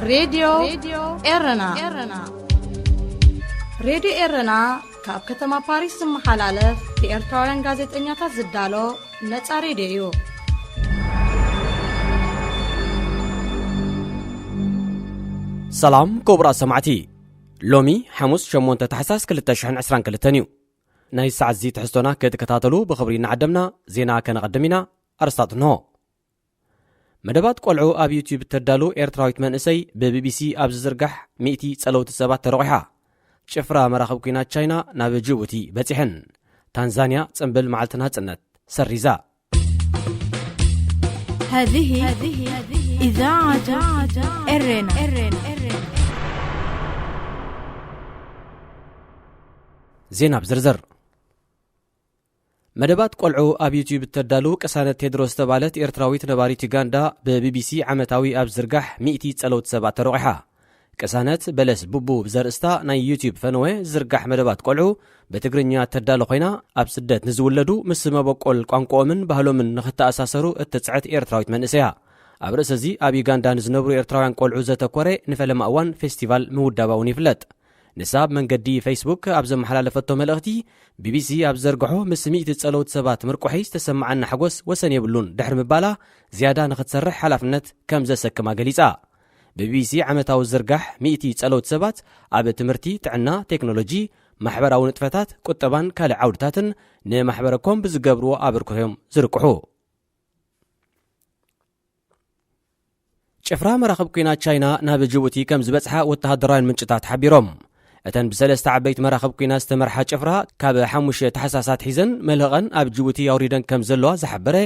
ሬድዮ ኤረና። ሬድዮ ኤረና ካብ ከተማ ፓሪስ ዝመሓላለፍ ብኤርትራውያን ጋዜጠኛታት ዝዳሎ ነጻ ሬድዮ እዩ። ሰላም ክቡራት ሰማዕቲ፣ ሎሚ ሓሙስ ሸሞንተ ታሕሳስ ክልተ ሽሕን ዕስራን ክልተን እዩ። ናይ ሰዓት እዚ ትሕዝቶና ክትከታተሉ ብኽብሪ እናዓደምና፣ ዜና ከነቐድም ኢና። ኣርስታት እንሆ። መደባት ቆልዑ ኣብ ዩትዩብ እተዳሉ ኤርትራዊት መንእሰይ ብቢቢሲ ኣብ ዝዝርጋሕ ሚእቲ ጸለውቲ ሰባት ተረቑሓ። ጭፍራ መራኽብ ኲናት ቻይና ናብ ጅቡቲ በጺሐን። ታንዛንያ ጽምብል መዓልቲ ናጽነት ሰሪዛ። هذه إذاعة إرنا. ዜና ብዝርዝር። መደባት ቆልዑ ኣብ ዩትዩብ እተዳሉ ቅሳነት ቴድሮስ ዝተባለት ኤርትራዊት ነባሪት ዩጋንዳ ብቢቢሲ ዓመታዊ ኣብ ዝርጋሕ ሚእቲ ጸለውቲ ሰባት ተረቑሓ። ቅሳነት በለስ ቡቡ ብዘርእስታ ናይ ዩትዩብ ፈነወ ዝርጋሕ መደባት ቆልዑ ብትግርኛ እተዳሎ ኮይና፣ ኣብ ስደት ንዝውለዱ ምስ መበቆል ቋንቋኦምን ባህሎምን ንኽተኣሳሰሩ እትጽዕት ኤርትራዊት መንእሰያ። ኣብ ርእሲ እዚ ኣብ ዩጋንዳ ንዝነብሩ ኤርትራውያን ቆልዑ ዘተኮረ ንፈለማ እዋን ፌስቲቫል ምውዳባ እውን ይፍለጥ። ንሳ ኣብ መንገዲ ፌስቡክ ኣብ ዘመሓላለፈቶ መልእኽቲ፣ ቢቢሲ ኣብ ዘርግሖ ምስ ሚእቲ ጸለውቲ ሰባት ምርቁሐይ ዝተሰማዓና ሓጎስ ወሰን የብሉን ድሕሪ ምባላ፣ ዝያዳ ንኽትሰርሕ ሓላፍነት ከም ዘሰክማ ገሊጻ። ብቢቢሲ ዓመታዊ ዝርጋሕ ሚእቲ ጸለውቲ ሰባት ኣብ ትምህርቲ፣ ጥዕና፣ ቴክኖሎጂ፣ ማሕበራዊ ንጥፈታት፣ ቁጠባን ካልእ ዓውድታትን ንማሕበረ ኮም ብዝገብርዎ ኣበርክቶ እዮም ዝርቅሑ። ጭፍራ መራኽብ ኲናት ቻይና ናብ ጅቡቲ ከም ዝበጽሓ ወተሃደራውያን ምንጭታት ሓቢሮም። እተን ብሰለስተ ዓበይቲ መራኽብ ኲናት ዝተመርሓ ጭፍራ ካብ ሓሙሽተ ታሕሳስ ኣትሒዘን መልህቐን ኣብ ጅቡቲ ኣውሪደን ከም ዘለዋ ዝሓበረ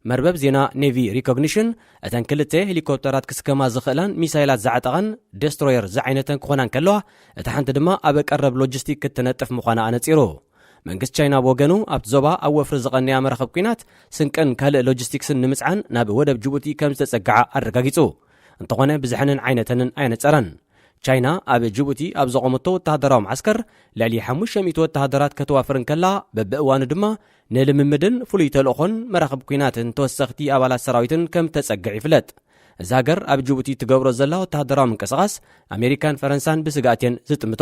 መርበብ ዜና ኔቪ ሪኮግኒሽን፣ እተን ክልተ ሄሊኮፕተራት ክስከማ ዝኽእላን ሚሳይላት ዝዓጠቓን ደስትሮየር ዝዓይነተን ክኾና እንከለዋ፣ እታ ሓንቲ ድማ ኣብ ቀረብ ሎጂስቲክ ክትነጥፍ ምዃና ኣነጺሩ። መንግስቲ ቻይና ብወገኑ ኣብቲ ዞባ ኣብ ወፍሪ ዝቐነያ መራኽብ ኲናት ስንቅን ካልእ ሎጂስቲክስን ንምጽዓን ናብ ወደብ ጅቡቲ ከም ዝተጸግዓ ኣረጋጊጹ። እንተኾነ ብዝሐንን ዓይነተንን ኣየነጸረን። ቻይና ኣብ ጅቡቲ ኣብ ዘቖመቶ ወተሃደራዊ መዓስከር ልዕሊ ሓሙሽተ ሚእቲ ወተሃደራት ከተዋፍር እንከላ፣ በብእዋኑ ድማ ንልምምድን ፍሉይ ተልእኾን መራኽብ ኲናትን ተወሰኽቲ ኣባላት ሰራዊትን ከም ተጸግዕ ይፍለጥ። እዛ ሃገር ኣብ ጅቡቲ ትገብሮ ዘላ ወተሃደራዊ ምንቅስቓስ ኣሜሪካን ፈረንሳን ብስግኣት እየን ዝጥምቶ።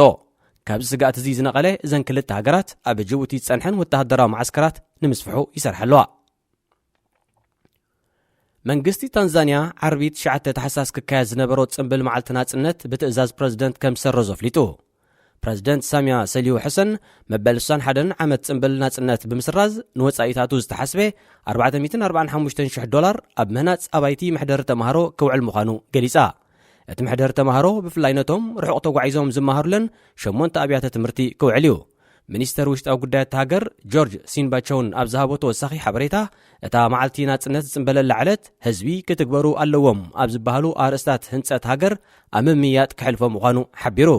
ካብዚ ስግኣት እዚ ዝነቐለ እዘን ክልተ ሃገራት ኣብ ጅቡቲ ዝጸንሐን ወተሃደራዊ መዓስከራት ንምስፍሑ ይሰርሓ ኣለዋ። መንግስቲ ታንዛንያ ዓርቢ ትሽዓተ ታሕሳስ ክካየድ ዝነበሮ ጽምብል መዓልቲ ናጽነት ብትእዛዝ ፕረዚደንት ከም ዝሰረዞ ኣፍሊጡ። ፕረዚደንት ሳምያ ሰሊሁ ሕሰን መበል ስሳን ሓደን ዓመት ጽምብል ናጽነት ብምስራዝ ንወጻኢታቱ ዝተሓስበ ኣርባዕተ ሚእትን ኣርባዓን ሓሙሽተን ሽሕ ዶላር ኣብ ምህናጽ ኣባይቲ መሕደሪ ተማሃሮ ክውዕል ምዃኑ ገሊጻ። እቲ መሕደሪ ተማሃሮ ብፍላይ ነቶም ርሑቕ ተጓዒዞም ዝመሃሩለን ሸሞንተ ኣብያተ ትምህርቲ ክውዕል እዩ። ሚኒስተር ውሽጣዊ ጉዳያት ሃገር ጆርጅ ሲንባቸውን ኣብ ዝሃቦ ተወሳኺ ሓበሬታ፣ እታ መዓልቲ ናጽነት ዝጽምበለላ ዕለት ህዝቢ ክትግበሩ ኣለዎም ኣብ ዝበሃሉ ኣርእስታት ህንጸት ሃገር ኣብ ምምይያጥ ክሕልፎ ምዃኑ ሓቢሩ።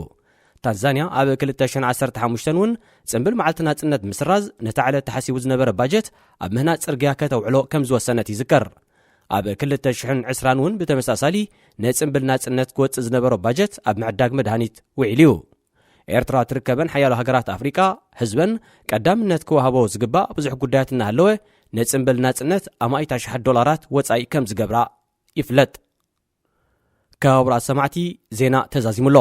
ታንዛንያ ኣብ ክልተ ሽሕን ዓሰርተ ሓሙሽተን እውን ጽምብል መዓልቲ ናጽነት ምስራዝ ነታ ዕለት ተሓሲቡ ዝነበረ ባጀት ኣብ ምህናጽ ጽርግያ ከተውዕሎ ከም ዝወሰነት ይዝከር። ኣብ ክልተ ሽሕን ዕስራን እውን ብተመሳሳሊ ንጽምብል ናጽነት ክወጽእ ዝነበሮ ባጀት ኣብ ምዕዳግ መድሃኒት ውዒሉ እዩ። ኤርትራ ትርከበን ሓያሎ ሃገራት ኣፍሪቃ ህዝበን ቀዳምነት ክወሃቦ ዝግባእ ብዙሕ ጉዳያት እናሃለወ፣ ንጽምብል ናጽነት ኣማኢት ኣሽሓት ዶላራት ወጻኢ ከም ዝገብራ ይፍለጥ። ክቡራት ሰማዕቲ፣ ዜና ተዛዚሙ ኣሎ።